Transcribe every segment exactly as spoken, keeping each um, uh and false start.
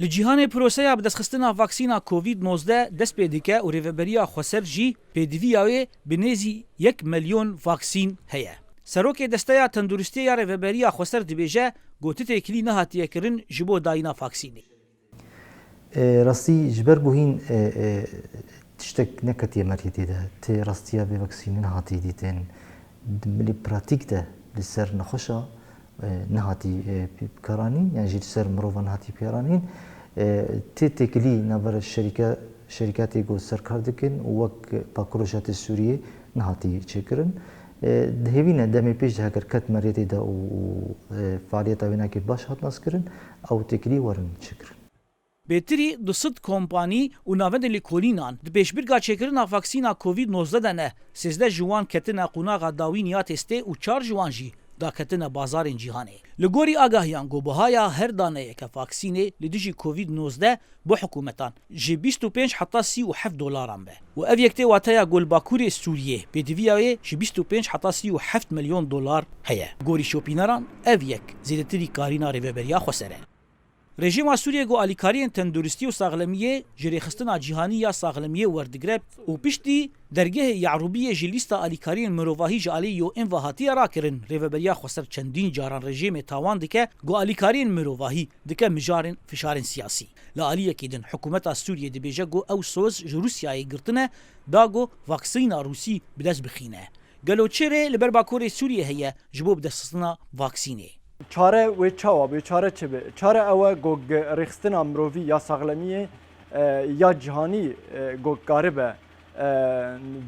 Li cîhanê proseya bidestxistina vaksîna Covid nozdeh dest pê dike û Rêveberiya Xweser jî pêdiviya wê bi nêzî yek milyon vaksîn heye. Serokê Desteya Tenduristiyê ya Rêveberiya Xweser dibêje, ku ti têkilî nehatiye kirin ji bo dayîna vaksînê. E, rastî ji ber ku hîn e, e, tiştek neketiye meriyetê de, tê rastiya vê vaksînê nehatî dîtin. Di milê pratîk de li ser nexweşa e, nehatî e, pê-, bikaranîn, yan jî li ser mirovan nehatî bikaranîn. E, tê têkilî navbera şerîke-, şerîkatê ku ser kar dikin û wek Bakur Rojhilatê Sûriyê nehatî çêkirin. E, di hêvî ne demê pêş de heger ket meriyetê de û, û e, faaliyeta wênakê baş hat naskirin, ew têkilî werin çêkirin. Bêtirî du sed kompanî û navendên lêkolînan di pêşbirka çêkirina vaksîna Covid nozdeh de ne. Sêzdeh ji wan ketine qonaxa dawîn ya testê û çar ji wan jî daketine bazarên cîhanê. Li gorî agahiyan ku bihaya her daneyeke vaksînê li dijî Covid nozdeh bo hikûmetan ji bîst û pênc heta sî û heft dolaran be û ev yek tê wateya ku li Bakurê Sûriyê pêdiviya wê ji bîst û pênc heta sî û heft milyon dolar heye. Gorî şopîneran ev yek zêdetirî karîna Rêveberiya Xweser e. Rejîma Sûriyê ku alîkariyên tenduristî û saxlemiyê ji Rêxistina Cîhanî ya Saxlemiyê werdigire û piştî dergehê Yarûbiyê ji lîsta alîkariyên mirovahî ji alî U N ve hatiye rakirin, Rêveberiya Xweser çendîn caran rejîmê tawan dike ku alîkariyên mirovahî dike mijarên fişarên siyasî. Li aliyekî din, hikûmeta Sûriyê dibêje ku ew soz ji Rûsyayê girtine, da ku vaksîna Rûsî bi dest bixîne. Gelo çi rê li ber Bakurê Sûriyê heye ji bo bidestxistina vaksînê? Çare wê çawa bê? Çare çi be? Çare ew e ku rêxistina mirovî ya saxlemiyê e, ya cîhanî e, ku karibe e,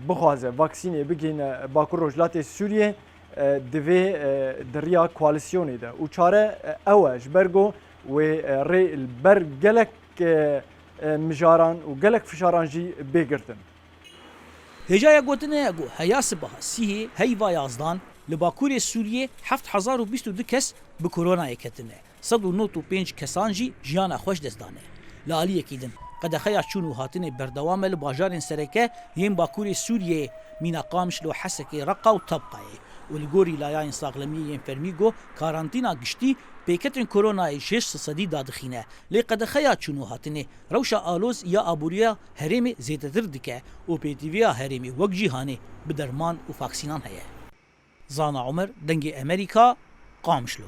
bixwaze vaksînê bigihîne Bakur Rojhilatê Sûriyê e, divê e, di riya koalîsyonê de. Û çare e, ew e, ji ber ku wê e, rê li ber gelek e, e, mijaran û gelek fişaran jî bê girtin. Hêjaya gotinê ye ku heya sibeha sîhê heyva yazdan li Bakurê Sûriyê heft hezar û bîst û du kes bi koronayê ketine, sed û nod û pênc kesan jî jiyana xwe ji dest dane. Li aliyekî din, qedexeya çûn û hatinê berdewam e li bajarên sereke yên Bakurê Sûriyeyê, mîna Qamişlo, Hesekê, Reqa û Tebqayê û li gorî layayên saxlemiyê yên fermî ku karantîna giştî pêketên koronayê şêst sedî dadixîne, lê qedexeya çûn û hatinê rewşa aloz ya aboriya herêmê zêdetir dike û pêdiviya herêmê wek cîhanê bi derman û vaksînan heye. Zana Omer, Dengê Emerîka, Qamişlo.